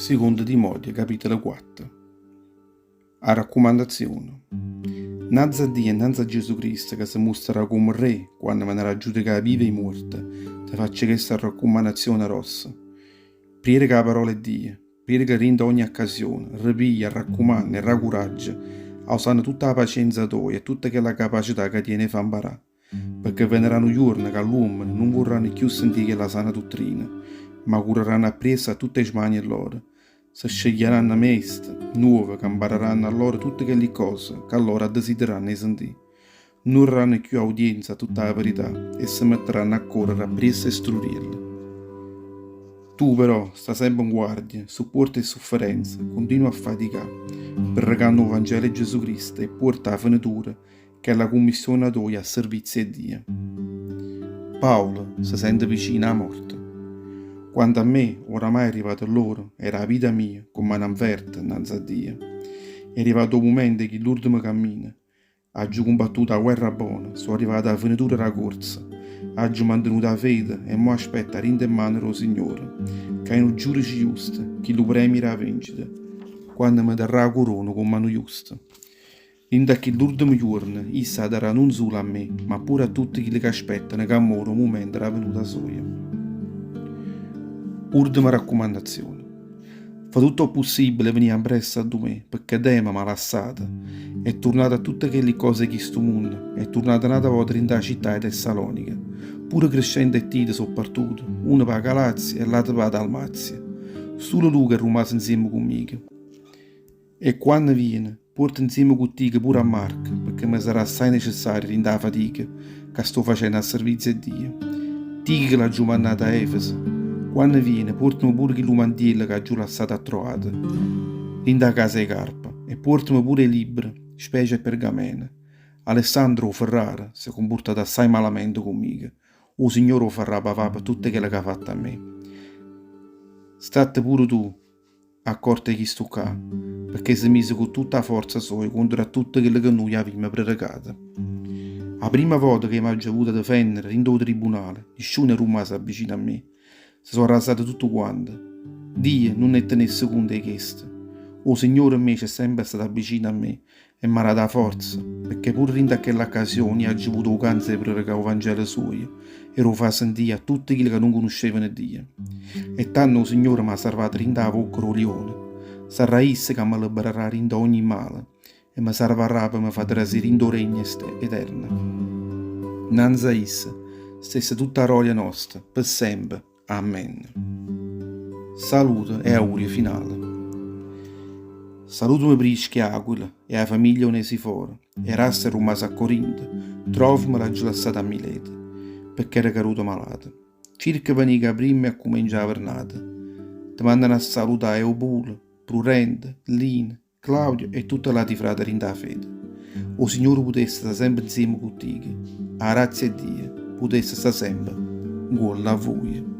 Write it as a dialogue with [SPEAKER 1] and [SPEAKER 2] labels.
[SPEAKER 1] Sicondo Timoteo, capitolo 4. A raccumandazione. Nnanze a Dio e nnanze a Gesù Cristo ca se mustrarà comme Re quanno venarà a giudicà 'e vive e 'e muorte, te faccio chesta raccumandazione grossa. Prierica 'a parola 'e Dio, prierica dint' 'a ogne accasione, repiglia, arraccumanna e dà curaggio, ausanno tutta 'a pacienza toja e tutta chella capacità ca tiene 'e fa 'mparà. Pecché venerà nu juorno ca ll'uommene nun vurranno cchiù sentì chella sana duttrina, ma curreranno appriesso a tutt' 'e smanie lloro. Se sceglieranno maeste nuove ca 'mpararanno a lloro tutte chelli ccose ca lloro addesideranno 'e sentì. Nun daranno cchiù audienza a tutta 'a verità e se metteranno a correre appriesso 'e strurielle. Tu però sta sempe 'nguardia, suppuorte 'e ssufferenze, cuntinua a faticà, prerecanno 'o Vangelo 'e Gesù Cristo e puorte 'a fenetura Chella cummissiona toja a servizio 'e Dio. Paolo se sente vicino 'a morte. Quanto a me, oramai è arrivata ll'ora, 'e dà 'a vita mia comm' 'a na 'nferta 'nnanze a Dio. È arrivato 'o mumento 'e chill'urdemo cammino. Aggio cumbattuto 'a guerra bona, so' arrivato 'a fenetura d' 'a corza, aggio mantenuto 'a fede e mo aspetto 'a dint' 'e mmane d' 'o Signore, ca è nu giudice justo, chillu premio d' 'a vincita, quanno me darrà 'a curona comm' 'a nu justo. Dint' a chill'urdemo juorno isso 'a darà nun sulo a me, ma pure a tutte chille ca aspettano cu ammore 'o mumento d' 'a venuta soja. Urdema raccumandazione. Fa tutto 'o pussibile 'e venì ampressa addu me, pecché Dema m'ha lassato. È turnato a tutte chelli cose 'e chistu munno, è turnato n'ata vota dint' 'a città 'e Tessalonica. Pure Crescente e Tito so' partute, uno p' 'a Galazia e l'ato p' 'a Dalmazia. Sulo Luca è rummaso 'nzieme cu mico. E quanno viene, puorte 'nzieme cu tico pure a Marco, pecché me sarà assaje necessario dint' 'a fatica ca sto facenno a servizio 'e Dio. Tichico l'aggio mannato a Efeso. Quanno viene, puorteme pure chillu mantiello ca aggio lassato a Troade, dint' 'a casa 'e Carpa, e puorteme pure 'e libbre, specie 'e pergamene. Alessandro 'o ferraro s'è cumpurtato assaje malamente cu mico. 'O Signore 'o farrà pavà pe tutte chello c'ha fatto a me. Statte pure tu accorto 'e chistu ccà, pecché s'è miso cu tutta 'a forza soja contro a tutto chello che nuje avimmo prerecato. A primma vota che m'aggio avuto difennere dint' 'o tribunale, nisciuno è rummaso avvicino a me, se so' arrasate tutte quante. Dio nun ne tenesse cunto 'e chesto. 'O Signore invece è sempe stato avvicino a me E m'ha dato 'a forza, pecché pure dint' a chell'accasione io aggio avuto 'o canzo 'e prerecà 'o Vangelo suojo e d' 'o fà sentì a tutte chille ca nun cunuscevano Dio. E tanno 'o Signore m'ha sarvato dint' 'a vocca d' 'o lione. Sarrà isso ca me liberarrà dint' a ogni male e me sarvarrà pe me fà trasì dint' 'o regno eterno. Nnanze a isso stesse tutta 'a rolia nosta, pe sempe. Amen. Saluto e augurio finale. Salutame Prisca e Aquila e 'a famiglia Onesiforo, Erasto è rummaso a Corinto, Trofimo l'aggio lassato a Mileto, pecché era caruto malato. Circa 'e venì ca primma 'e accumencià 'a vernata. Te mannano a salutà Eubulo, Prurente, Lino, Claudio e tutte l'ati frate dint' 'a fede. 'o Signore putesse sta sempe 'nzieme cu tico. 'A grazia 'e Dio putesse sta sempe 'ncuollo a vuje.